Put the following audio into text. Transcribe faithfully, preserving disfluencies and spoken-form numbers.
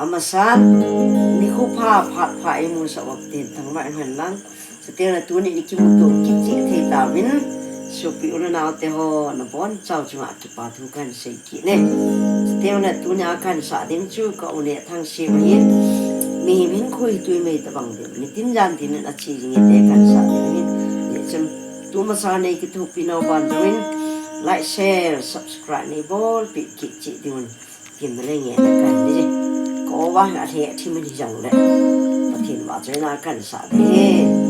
Amasan, nikho pha, phat pha imu sah uva Pathen thangvah in hen lang. Chuteng le tuni ikimuto kit cheh thei tauvin, sopi u le nao teho, nabonchau chunga kipa thu kahin sei kit e. Chuteng le tunia kahin sah ding chu ka u Nehthangsim ahin, mihem hinkho hi twi mei tabang ding, nitin jan tin in ache jing e ti kahin sah ding ahin. Hijeh chun, tu masa nei kithopi nau ban jong in, like, share, subscribe nei bolpeh kit cheh diuvin. Gimna le ngehna kahin nei e. Ka u vang a lheh thim in hijongle, Pathen vahchoina kahin sah ding ahi.